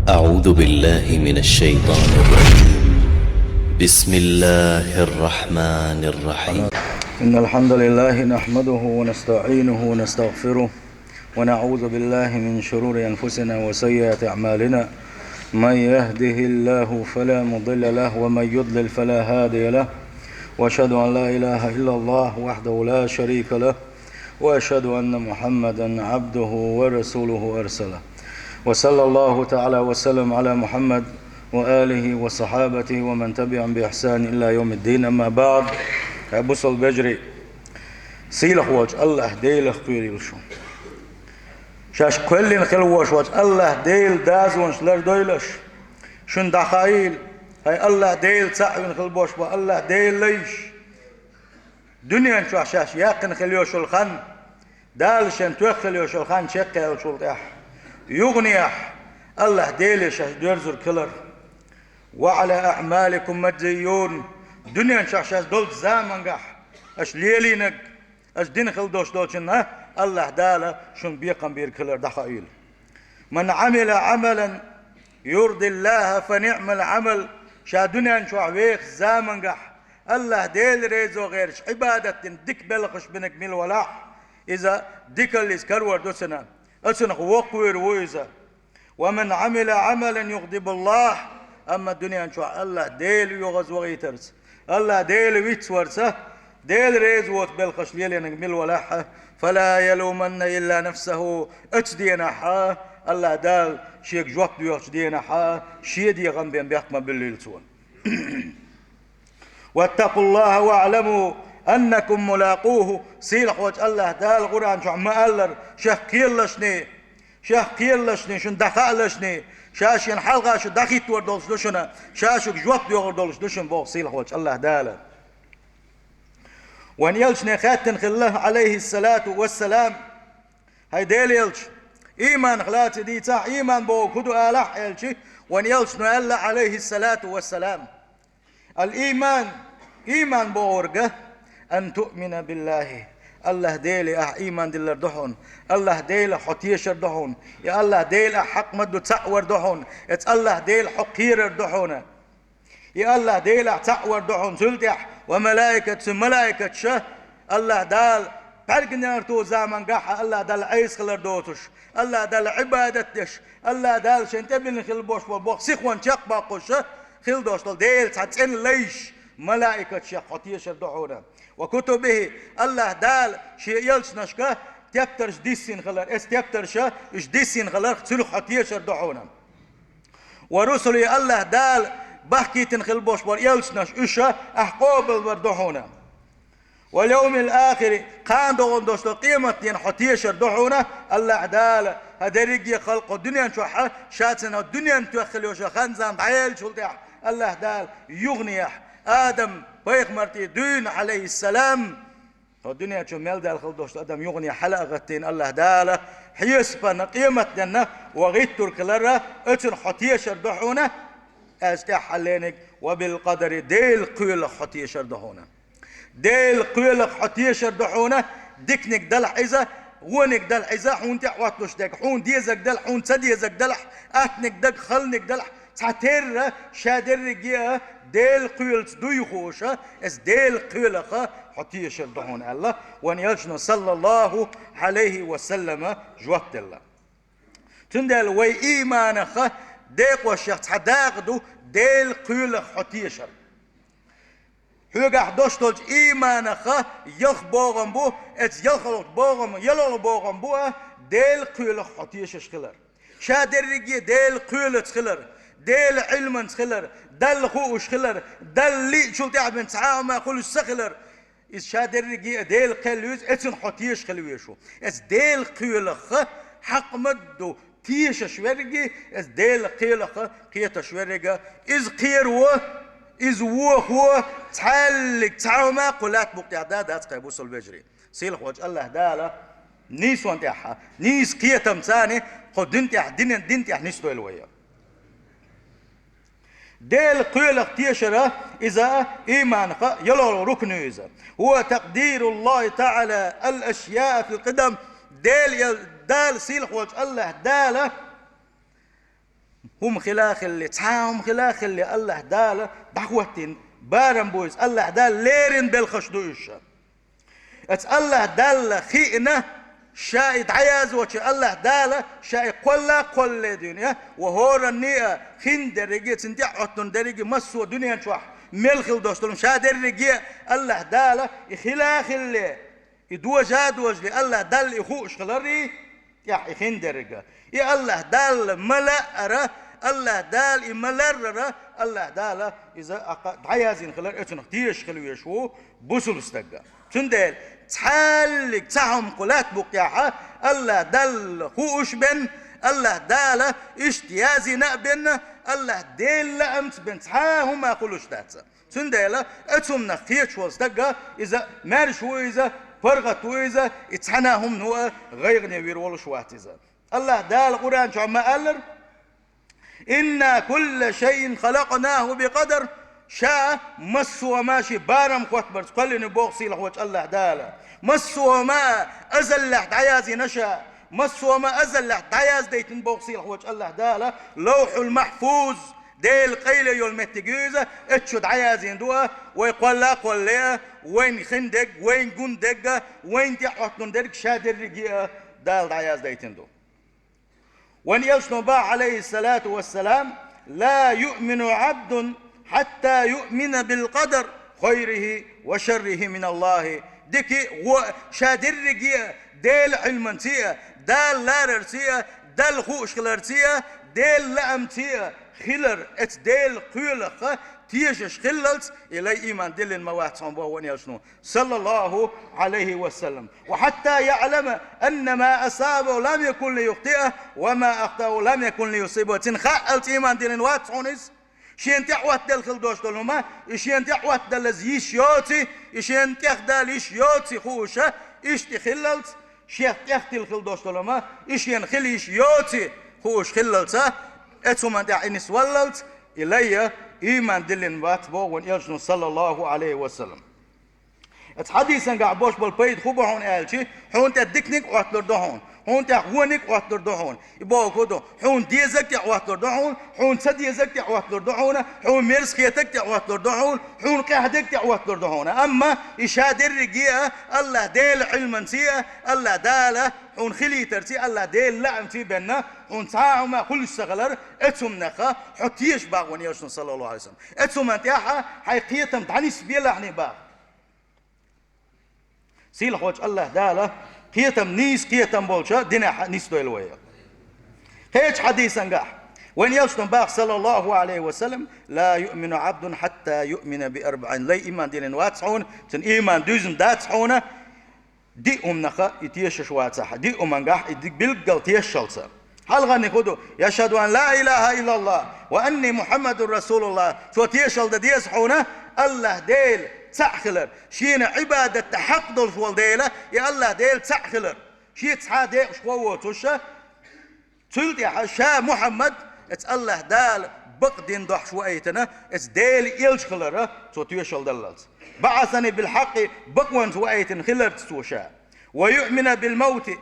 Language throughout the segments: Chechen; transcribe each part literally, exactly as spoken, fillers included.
أعوذ بالله من الشيطان الرجيم. بسم الله الرحمن الرحيم. إن الحمد لله نحمده ونستعينه ونستغفره، ونعوذ بالله من شرور أنفسنا وسيئات أعمالنا. من يهده الله فلا مضل له، ومن يضلل فلا هادي له. وأشهد أن لا إله إلا الله وحده لا شريك له، وأشهد أن محمدا عبده ورسوله أرسله. وصلى الله تعالى وسلم على محمد وآله وصحابته ومن تبعهم بإحسان إلى يوم الدين. أما بعد. Бусалба вежарий, сийлахь волчу АллахӀ Делах кхоьруьйту шу. Шаьш кхоьллина хила волуш волчу АллахӀ Делан дозанаш лардойла аша. Шуна дӀахаийла, хӀай АллахӀ Дела цхьаъ вина хила болуш бу, АллахӀ Дела лайш. Дуьнен чохь шаьш яьккхина хила йолуш йолу хан, Дала шен тоьхна хила йолуш йолу хан чекхъяьллачул тӀаьхьа, юханехь АллахӀ Деле шаьш доьрзург хилар. «Ва Ӏала аӀмаликум мажзайюн», дуьнен чохь шаьш долчу замангахь аша лелийнарг, аша дина хила долуш долчунна АллахӀ Дала шуна бекхам бийриг хилар дӀахаийла. «Ман Ӏамила Ӏамалан юрдиллаха, фа ниӀмал Ӏамал», ша дуьнен чохь вехачу замангахь АллахӀ Дела резо гӀерташ Ӏибадат дина дика белхаш бинарг мила валахь, иза дикаллица карор ду цунна, оцунах воккхавер ву иза. «Ва ман Ӏамила Ӏамалан югӀдибуллах», амма дуьнен чохь АллахӀ Дела оьгӀазвахийтарца, АллахӀ Дела вицварца, Дела реза воцу белхаш лелийнарг мила валахь, «фала ялуманна илла нафсаху», оцу денахь, АллахӀ Дала шега жоп доьхучу денахь, шен дегӀан бен бехк ма буьллийла цо. «Ваттакъуллаха ваӀламу аннакум мулакъуху», сийлахь волчу АллахӀ Дала Къуръан чохь ма-аллара, шех кхералашний, шех кхералашний, шуна дӀахаалашний, ша шена хьалха шу дӀахӀиттор долуш ду шуна, ша шуьга жоп доьхур долуш ду шуна, боху сийлахь волчу АллахӀ Дала. Вайн элчане хаьттина хилла, Ӏалайхиссалату вассалам: «ХӀай Делан элча, ийманах лаций дийцахь, ийман бохург хӀун ду алахь?» аьлча, вайн элчано аьлла, Ӏалайхиссалату вассалам: «Ал-ийман, ийман бохург, ан туъмина биллахи, АллахӀ Деле ахь ийман диллар ду хьуна, АллахӀ Делах хьо тешар ду хьуна, я АллахӀ Дела ахь хьакъ ма ду цхьаъ вар ду хьуна, эца АллахӀ Дела хьо кхерар ду хьуна». И АллахӀ Делах цхьаъ вар ду хьуна, цул тӀаьхьа, «ва малаикату», цуьнан малаикаташа, АллахӀ Дала бӀаьрган-нартан замангахь а АллахӀ Далла Ӏеса хилар доцуш, АллахӀ Далла Ӏибадат деш, АллахӀ Дала шен тӀе бина хила болуш болу боху сихон чекхбоккхуш хила долуш долу Делан цхьа цӀена лайш, малаикаташех хьо тешар ду хьуна. «Ва кутубихи», АллахӀ Дала шен элчанашка тептарш диссина хилар, эца тептарша уьш диссина хиларх, цуьрах хьо тешар ду хьуна. «Ва русулихи», АллахӀ Дала бахкийтина хила болуш болу элчанаш, уьш ахь къобалвар ду хьуна. «Вал йовмил ахири», кхана догӀун долуш долу къематдийнах хьо тешар ду хьуна, АллахӀ Дала, хӀара дерриге а халкъо дуьнен чохь а, ша цуьнан дуьнен тоьхна хила йолуш йолу хан-зама дӀаяьллачул тӀаьхьа, АллахӀ Дала юханехь, Адам пайхамар тӀе дуьйна, Ӏалайхиссалам, хӀара дуьнен чу мел даьлла хила долуш долу адам юханехь хьала а гӀаттийна, АллахӀ Дала хьесапана, къематденна ван гӀиттург хиларх, оцунах хьо тешар ду хьуна, аьлча тӀаьххьарлениг, «ва бил къадари», Делан кхелах хьо тешар ду хьуна. Делан кхелах хьо тешар ду хьуна, диканиг далахь иза, вониг далахь иза, хьуна тӀе а хӀотталуш дерг, хьуна дезаг далахь, хьуна ца дезаг далахь, аттаниг даг, халаниг далахь, цхьатерра ша дерриге а Делан кхелаца дуй хууш, эца Делан кхелах хьо тешар ду хьуна аьлла, вайн элчано, саллаллаху Ӏалайхи ва саллама, жоп делла. Цундела вай ийманах декъошех цхьа дакъа ду Делан кхелах хьо тешар. Хьоьгахь долуш долчу ийманах ялх богӀам бу, эца ялхалгӀачу богӀам, ялхалгӀа богӀам бу а, Делан кхелах хьо тешаш хилар. Ша дерриге а Делан кхелаца хилар, Делан Ӏилманца хилар, Далла хууш хилар, Далла лиъначул тӀаьхьа бен цхьа а хӀума хуьлуш ца хилар. Иза ша дерриге а Делан кхел ю иза, эцунах хьо тешаш хила везаш ву. Эца Делан кхелах хьакъ ма ду тешаш верриге, эца Делан кхелах кхеташ верриге. Иза кхеро, иза вохо, цхьаьллиг, цхьа хӀума кху лаьтта букъ тӀехь да дац, хӀай бусалба вежарий. Сийлахь волчу АллахӀ Дала нийсонан тӀехь, нийса кхетамца кху дин тӀехь, динан, дин тӀехь нисдойла вай. Делан кхелах тешар, иза ийманах ялхалгӀа рукн ю иза. «ХӀува такъдируллахи таӀала ал-ашъяъа фил къидам». Дела, Дала, сийлахь волчу АллахӀ Дала ХӀума хила а хилли, цхьа а хӀума хила а хилли, АллахӀ Дала дӀахӀоттийна барам бу иза, АллахӀ Дала леррина белхаш ду уьш. Эца АллахӀ Далла хиъна, ша и дӀаяздеча, АллахӀ Дала ша и кхолла а кхоллале дуьйна, ва хӀоранна а хиндерриге, цунна тӀехӀоттун дерриге, массо а дуьнен чохь мел хила долуш долу хӀума ша дерриге а АллахӀ Дала и хила а хилли, и дожа а дожале, АллахӀ Далла и хууш хиларий, тӀехь и хиндерриге. И АллахӀ Далла ма лаара, АллахӀ Дала и ма ларрара, АллахӀ Дала иза аккха дӀаяздина хилар, оцунах тешаш хила везаш ву бусулба стаг. Цундела цхьаьллиг цхьа хӀума кху лаьтта букъехь АллахӀ Далла хууш бен, АллахӀ Дала иштта яздина а бен, АллахӀ Делан лаамца бен цхьа а хӀума хуьлуш дац. Цундела оцу хӀуманах кхеташ волу стаг, иза маьрша ву иза, паргӀат ву иза, и цхьана а хӀумано а гӀайгӀане вийр волуш вац иза. АллахӀ Дала Къуръан чохь ма аллара: «Инна кулла шайин халакънаху бикъадар». Ша массо а хӀума шен барам хӀоттабарца кхоьллина боху сийлахь волчу АллахӀ Дала. Массо а хӀума азаллехь дӀаяздина ша. Массо а хӀума азаллехь дӀаяздайтина боху сийлахь волчу АллахӀ Дала. Лавхьул Махьфуз, Делан къайле йолу меттиг ю иза, оцу чу дӀаяздина ду а, вай кхолла а кхоллале а, вайна хиндерг, вайна гундерг а, вайна тӀехӀоттун дерг ша дерриге а Дала дӀаяздайтина ду. Вайн элчано боху, Ӏалайхиссалату вассалам: «Ла юъмину Ӏабдун хьатта юъмина билкъадар хайрихи ва шаррихи миналлахи». Дика а, вон а, ша дерриге а Делан Ӏилманций а, Дала ларарций а, Далла хууш хиларций а, Делан лаамций а хилар, оцу Делан кхелах тешаш хиллалц, и лай ийман диллина ма вац хьуна боху вайн элчано, саллаллаху Ӏалайхи ва саллам. «Ва хьатта яълама анна ма асабаху лам якун лиюхтиъаху, ва ма ахтааху лам якун лиюсибаху». Цунна хаалц ийман диллина вац хьуна иза. Шена тӀехӀоттаделла хила долуш долу хӀума, и шена тӀехӀоттадалаза йиш йоций, и шена тӀехдала йиш йоций хууш а, иштта хиллалц, шех тӀехтилла хила долуш долу хӀума, и шена хила йиш йоций хууш хиллалца, оцу хӀуманна тӀехь и нисваллалц, и лай а ийман диллина вац боху вайн элчано, саллаллаху Ӏалайхи ва саллам. Оцу хьадисангахь болуш болу пайда хӀун бу хьуна аьлча, хьуна тӀе диканиг а Ӏотталур ду хьуна, хьуна тӀе вониг а Ӏотталур ду хьуна. И бохург хӀун ду? Хьуна дезаг тӀе Ӏотталур ду хьуна, хьуна ца дезаг тӀе Ӏотталур ду хьуна, хьуна мерза хетаг тӀе Ӏотталур ду хьуна, хьуна къаьхьадерг тӀе Ӏотталур ду хьуна. Амма и ша дерриге а АллахӀ Делан Ӏилманций а, АллахӀ Дала хьуна хилийтарций, АллахӀ Делан лаамций бенна, хьуна цхьа а хӀума хуьлуш ца хилар, оцу хӀуманах хьо теша боху вайн элчано, саллаллаху Ӏалайхи ва саллам. Оцу хӀуманна тӀехь хьайн кхетам дӀанисбелахьний боху. Сийлахь волчу АллахӀ Дала кхетам, нийса кхетам болчу динехь нисдойла вай. Кхечу хьадисангахь вайн элчано боху, саллаллаху Ӏалайхи ва саллам: «Ла юъмину Ӏабдун хьатта юъмина би арбаӀин». Лай ийман диллина вац хьуна, цуьнан ийман дуьзна дац хьуна, диъ хӀуманах и тешаш вацахь, диъ хӀумангахь и дика билггал тешалца. Хьалхарниг хӀун ду? «Яшхьаду ан ла илахӀа иллаллахӀ ва анни Мухьаммадур расулуллахӀ». Цо тешалла дан деза хьуна, АллахӀ Дела цхьаъ хилар, шена Ӏибадат дан хьакъ долуш волу Дела, и АллахӀ Дела цхьаъ хилар, шеца цхьа а декъашхо а воцуш, цул тӀаьхьа ша Мухьаммад оцу АллахӀ Дала бакъдин дохьуш ваийтина, оцу Делан элча хилар цо тешалла даллалц. «БаӀасани билхьакъи», бакъонца ваийтина хиларца цо ша. «Ва юъмина билмавти»,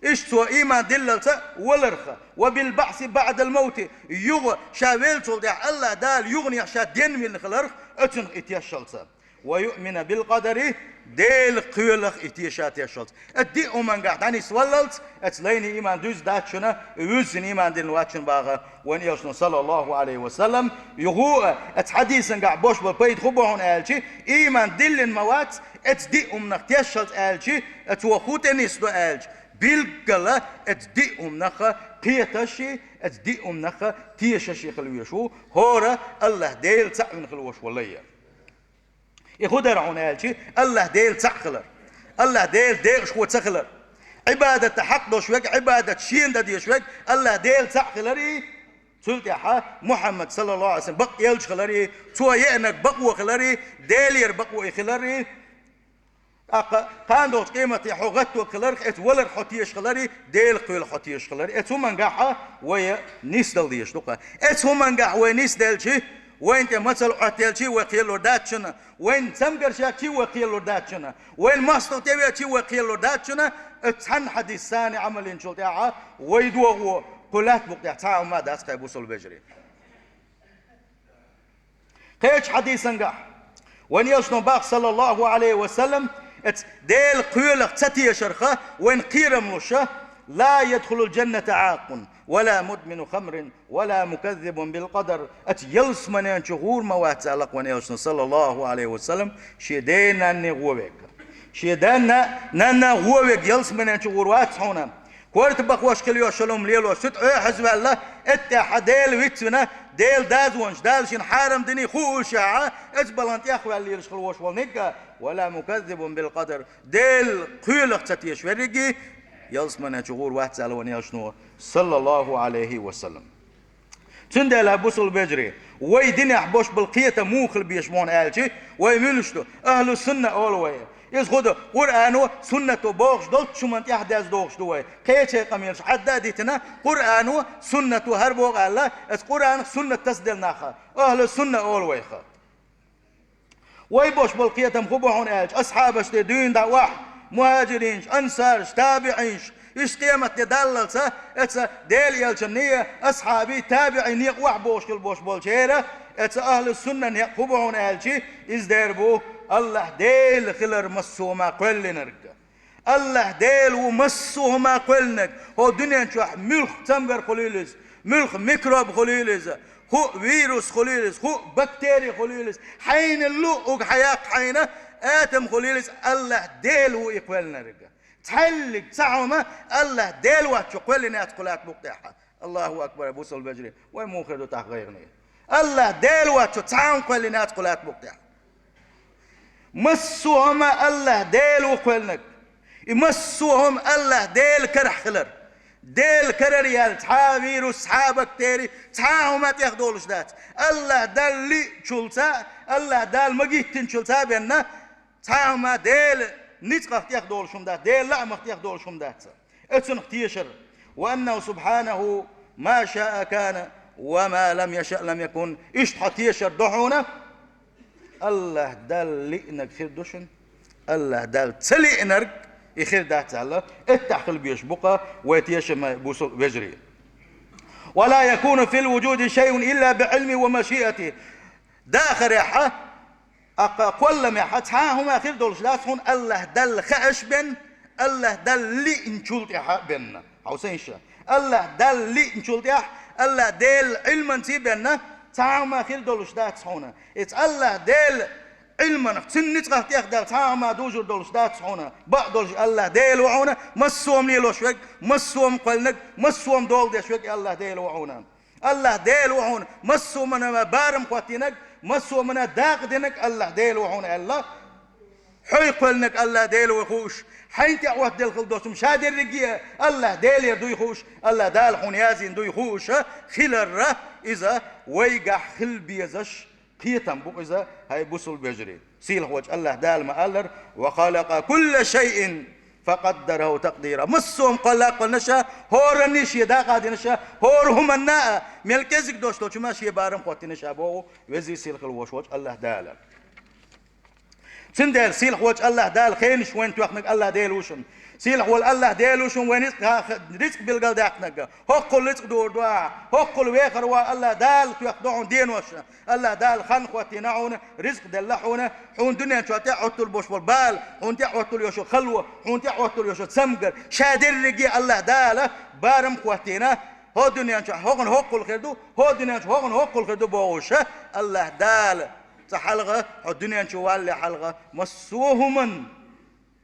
иштта цо ийман диллалца валарх, «ва билбаӀси баӀдал мавти», юха ша веллачул тӀаьхьа АллахӀ Дала юханехьа ша денвина хиларх, оцунах и тешалца. «Ва юъмина билкъадари», Делан кхелах и теша тешалц. Оцу диъ хӀумангахь дӀанисваллалц, оцу лайна ийман дуьзна дац шуна, и вуьззина ийман диллина вац шуна боху вайн элчано, саллаллаху Ӏалайхи ва саллам. Юха а, оцу хьадисангахь болуш болу пайда хӀун бу хьуна аьлча, ийман диллина ма вац, оцу диъ хӀуманах тешалц аьлча, оцо хӀун тӀе нисдо аьлча, билггала оцу диъ хӀуманах кхеташ а, оцу диъ хӀуманах тешаш а хила везаш ву, хӀора АллахӀ Дела цхьаъ вина хила волуш волу лай. И хӀун дара хьуна аьлча, АллахӀ Дела цхьаъ хилар, АллахӀ Дела декъашхо ца хилар, Ӏибадат дан хьакъ долуш верг, Ӏибадат шена дан дезаш верг АллахӀ Дела цхьаъ хилар и, цул тӀаьхьа Мухьаммад, саллаллаху Ӏалайхи ва саллам, бакъ елча хилар и, цо еанарг бакъо хилар и, Делера бакъо и хилар и, тӀаккха кхана долчу къематехь хьо гӀаттарг хиларх, оцу валарх хьо тешаш хилар и, Делан кхелах хьо тешаш хилар и. Оцу хӀумангахь вай нисдала дезаш ду-кх. Оцу хӀумангахь вай нисделча, вайна тӀе мацалла Ӏоттаелча вай кхералур дац шуна, вайна цамгарш яьлча вай кхералур дац шуна, вайна мостагӀа тӀевеача вай кхералур дац шуна, оцу цхьана хьадисана Ӏамал йинчул тӀаьхьа вай догӀу Кху лаьтта букъ тӀехь цхьа а хӀума дац, хӀай бусалба вежарий. Кхечу хьадисангахь вайн элчано боху, саллаллаху Ӏалайхи ва саллам, эца Делан кхелах ца тешарх вайн кхерам луш: «لا يدخل الجنة عاق ولا مدمن خمر ولا مكذب بالقدر». Эца ялсаманен чу гӀур ма вац, аьлла вайн элчано, саллаллаху Ӏалайхи ва саллам, шен ден-нанне гӀо верг. Шен ден-нанне гӀо верг ялсаманен чу гӀур вац хьуна. Корта бахош хила йолуш, шалом лелош, суьту Ӏехьазваьлла, эттехьа Дела вицвина, Делан дозанаш, Дала шена хьарам динарш хууш а, эца балан тӀехваьлла лелаш хила волуш волу нигга, «ولا مكذب بالقدر», Делан кхелах ца тешаш верриге ялсаманен чу гӀур вац, аьлла вайн элчано, саллаллаху Ӏалайхи ва саллам. Цундела, бусалба вежарий, вай динехь болуш болу кхетам муха хила безаш бу аьлча, вай муьлш ду? Ахьлу сунна олу вай. Иза хӀун ду? Къуръано, суннато бохуш долчу хӀуманна тӀехь деза догӀуш ду вай. Кхечу къамелаш хьадда а дитина, Къуръано, суннато хӀара боху аьлла, эца Къуръанах, суннатах тасаделла нах ахьлу сунна олу вайх. Вай болуш болу кхетам хӀун бу хьуна аьлча, асхьабашна тӀе дуьйна дӀа охьа, мухӀажиринаш, ансараш, табиӀинаш, иштта къематде даллалца, эца Делан элчанний, асхьабий, табиӀий некъ охьа бохуш хила болуш болчеран, эца ахьлу сунна некъ хӀун бу хьуна аьлча, иза дер бу Аллахь Дела хилар массо а хӀума кхоьллинарг. Аллахь Дела ву массо а хӀума кхоьллинарг, хӀокху дуьнен чохь муьлхха цамгар хуьлийла иза, муьлхха микроб хуьлийла иза, хӀуъа вирус хуьлийла иза, хӀуъа бактери хуьлийла иза, хьайна луъург хьаяккха хьайна атом хуьлийла иза, Аллахь Дела ву и кхоьллинарг. Цхьаьллиг цхьа хӀума Аллахь Дела воцчо кхоьллина яц кху лаьтта букъ тӀехь. Аллаху акбар, бусалба вежарий, вай муха хир ду тӀаккха гӀайгӀане? Аллахь Дела воцчо цхьа хӀума кхоьллина яц кху лаьтта букъ тӀехь. Массо а хӀума Аллахь Дела ву кхоьллинарг. И массо а хӀума Аллахь Делан карахь хилар. Делан карара яьлла цхьа а вирус, цхьа а бактери, цхьа а хӀума тӀехдолуш дац. Аллахь Далла лиъначул цхьа а, Аллахь Дала магиттинчул цхьа а бен, цхьа а хӀума Делан ницкъах тӀехдолуш хӀума дац, Делан лаамах тӀехдолуш хӀума дац. Оцунах тешар. «وأنه سبحانه ما شاء كان وما لم يشأ لم يكن». Иштта хьо тешар ду хьуна, Аллахь Далла лиънарг хир ду шуна, Аллахь Далла ца лиънарг и хир дац аьлла, иштта хила безаш бу-кх вай тешам, бусалба вежарий. «ولا يكون في الوجود شيء إلا بعلمه ومشيئته». Дахарехь, аккха кхолламехь цхьа а хӀума хир долуш дац хьуна Аллахь Далла хууш бен, Аллахь Далла лиъначул тӀаьхьа бен. Хьовсийша, Аллахь Далла лиъначул тӀаьхьа, Аллахь Делан Ӏилманца бен цхьа а хӀума хир долуш дац хьуна. Иза Аллахь Делан Ӏилманах, цуьнан ницкъах тӀехдаьлла цхьа а хӀума дужур долуш дац хьуна. Бакъдолуш Аллахь Дела ву хьуна массо а хӀума лелош верг, массо а хӀума кхоьллинарг, массо а хӀума дола деш верг Аллахь Дела ву хьуна. Аллахь Дела ву хьуна массо а хӀуманна барам хӀоттийнарг, массо а хӀуманна дакъа динарг Аллахь Дела ву хьуна аьлла. Хьо кхоьллинарг Аллахь Дела ву хууш, хьайна тӀеӀоттаделла хила долуш хӀума ша дерриге а Аллахь Делера дуй хууш, Аллахь Дала хьуна яздина дуй хууш хилар, иза вайгахь хила безаш кхетам бу-кх иза, хӀай бусалба вежарий. Сийлахьчу Аллахь Дала ма-аллара: «وخلق كل شيء فقدره تقديرا». Массо а хӀума кхолла а кхоьллина Ша, хӀоранна а Шен дакъа а дина Ша, хӀора хӀуманна а, мел кӀезиг долуш долчу хӀуманна а Шен барам хӀоттийна Ша, боху веза-сийлахь хила волуш волчу Аллахь Дала. Цундела сийлахьчу Аллахь Дала хенаш вайна тоьхнарг Аллахь Дела ву шуна. Сийлахь волу Аллахь Дела ву шуна вайн рицкъ, рицкъ билгалдаьккхинарг. ХӀоккхул рицкъ дуур ду ахь, хӀоккхул вехар ван Аллахь Дала тоьхна ду хьуна деношна. Аллахь Дала хан хӀоттийна хьуна, рицкъ делла хьуна, хьуна дуьнен чохь тӀеӀоттур болуш болу бала, хьуна тӀеӀоттур йолуш йолу хало, хьуна тӀеӀоттур йолуш йолу цамгар, ша дерриге Аллахь Дала барам хӀоттийна, хӀо дуьнен чохь хӀокхуьнан хӀоккхул хир ду, хӀо дуьнен чохь хӀокхуьнан хӀоккхул хир ду бохуш, Аллахь Дала цкъа хьалха, хьо дуьнен чу валале хьалха, массо а хӀуманна,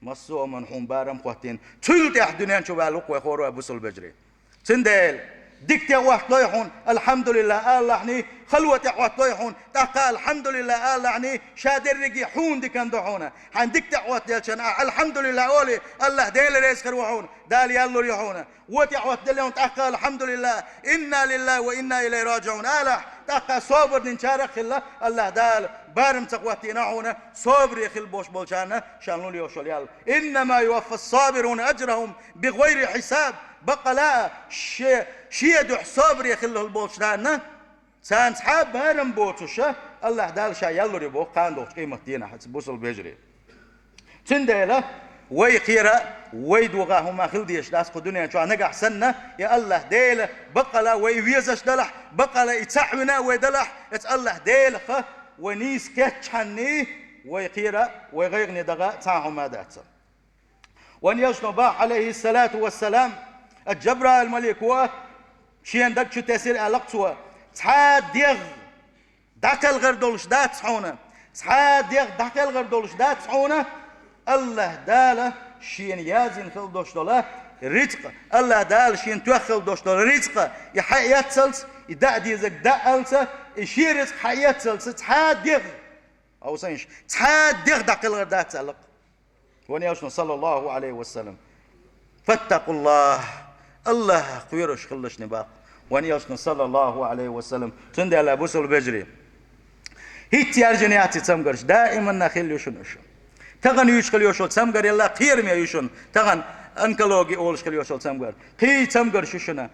массо а хӀуманна хьуна барам хӀоттийна, цул тӀаьхьа дуьнен чу ваьлла ву-кх вай хӀора а бусалба вежарий. Цундела дика тӀеӀотталой хьуна, «АлхьамдулиллахӀ» алалахьний, хало тӀеӀотталой хьуна, тӀаккха «АлхьамдулиллахӀ» алалахьний, ша дерриге хьуна диканна ду хьуна. Хьайна дика тӀеӀоттаделчарна ахь «АлхьамдулиллахӀ» олий, Аллахь Дела реза хир ву хьуна, Дала ял лур ю хьуна. Вон тӀеӀоттаделла хьуна, тӀаккха «АлхьамдулиллахӀ, инна лиллахӀи ва инна илайхӀи раджиӀун» алахь, тӀаккха собар динчарах а хилла, Аллахь Дала барам ца хӀоттийна хьуна, собаре хила болуш болчарна Ша лур йолуш йолу ял. «Иннама юваффас-сабируна аджрахӀум бигӀайри хьисаб». Баккъала а, шен, шен дуьхьа собаре хила болчарна, царна цхьа а барам боцуш, Аллахь Дала Ша ял лур ю боху кхана долчу къематан дийнахь, бусалба вежарий. Цундела Вай кхера, вай догӀа хӀума хила дезаш дац кху дуьнен чохь нагахь санна, я АллахӀ Дела, баккъала вай везаш далахь, баккъала и цхьаъ вина вай далахь, эца АллахӀ Делаха вай нийса кхетчхьанний, вай кхера, вай гӀайгӀане дагӀа цхьа хӀума дац. Вайн элчано боху, Ӏалайхиссалату вассалам, а Джабраил малико шен даг чу тесира аьлла цо, цхьа дегӀ дӀакхелхар долуш дац хьуна, цхьа дегӀ дӀакхелхар долуш дац хьуна, АллахӀ Дала шена яздина хила долуш долу рицкъ, АллахӀ Дала шена тоьхна хила долуш долу рицкъ, и хьаэццалц, и даа дезарг даалца, и шен рицкъ хьаэццалц, цхьа дегӀ, хьовсийша, цхьа дегӀ дӀакхелхар дац аьлла. Вайн элчано, саллаллаху Ӏалайхи ва саллам, фаттакъуллахӀ, АллахӀах кхоьруш хилалаш боху вайн элчано, саллаллаху Ӏалайхи ва саллам. Цундела, бусалба вежарий, хӀинцца яьржина яц и цамгарш, даиманна хилла ю шуна уьш. Тахана юьйцуш хила йолуш йолу цамгар, я кхераме ю шуна, тахана онкологи олуш хила йолуш йолу цамгар, кхин цамгарш ю шуна.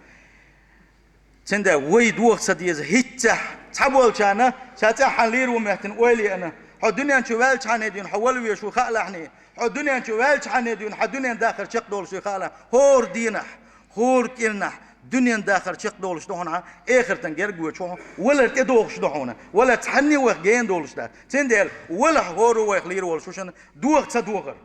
Цундела вай дохо ца деза хӀинццехь, цхьаболчарна ша цӀеххьана лийр ву моьттина ойла еана. Хьо дуьнен чу ваьллачхьана дуьйна хьо вала везаш ву хаалахьний, хьо дуьнен чу ваьллачхьана дуьйна хьан дуьнен дахар чекхдолуш ву хаалахь, хӀора дийнахь, хӀора кӀирнахь дуьнен дахар чекхдолуш ду хьуна, эхартан герга воьдуш ву хьо, валар тӀедогӀуш ду хьуна, валар цхьанне вайх гена долуш дац. Цундела валахь хӀора вайх лийр волуш ву шуна, дохо ца дохар.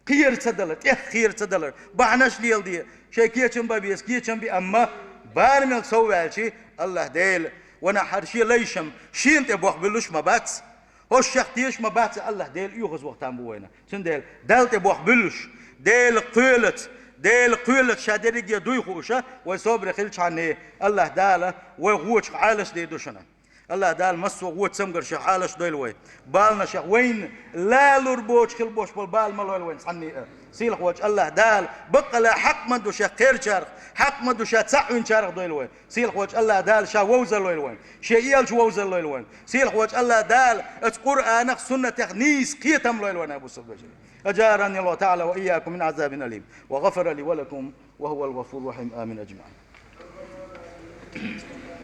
Кхера ца далар, тӀех кхера ца далар, бахьанаш леладе, шайн кечам бан беза, кечам бе, амма барамел сов ваьлча, АллахӀ Дела, ванах хӀара шен лайшам шена тӀе бохбуьллуш ма бац. ХӀорш шех тешаш ма бац, АллахӀ Дела оьгӀазвахтам бу вайна. Цундела Далла тӀе бохбуьллуш, Дела кхоьлаца, Дела кхоьлаца ша дерриге дуй хууша, вай собаре хилчхьанне, АллахӀ Дала вай гӀочух Ӏалашдийр ду шуна. АллахӀ Дала массо а гӀо цамгаршех Ӏалашдойла вай. Баланашех вайна лалур боцуш хила бош болу бала ма лойла вайн цхьанне а. Сийлахь волчу АллахӀ Дала баккъала хьакъ ма ду шех кхерчарах, хьакъ ма ду ша цхьаъ винчарах дойла вайн. Сийлахь волчу АллахӀ Дала ша вовзалойла вайн. Шен элча вовзалойла вайн. Сийлахь волчу АллахӀ Дала оцу Къуръанах, суннатех нийса кхетам лойла вайн, бусалба вежарий. أجارني الله تعالى وإياكم من عذاب أليم وغفر لي ولكم وهو الغفور الرحيم. آمين أجمعين.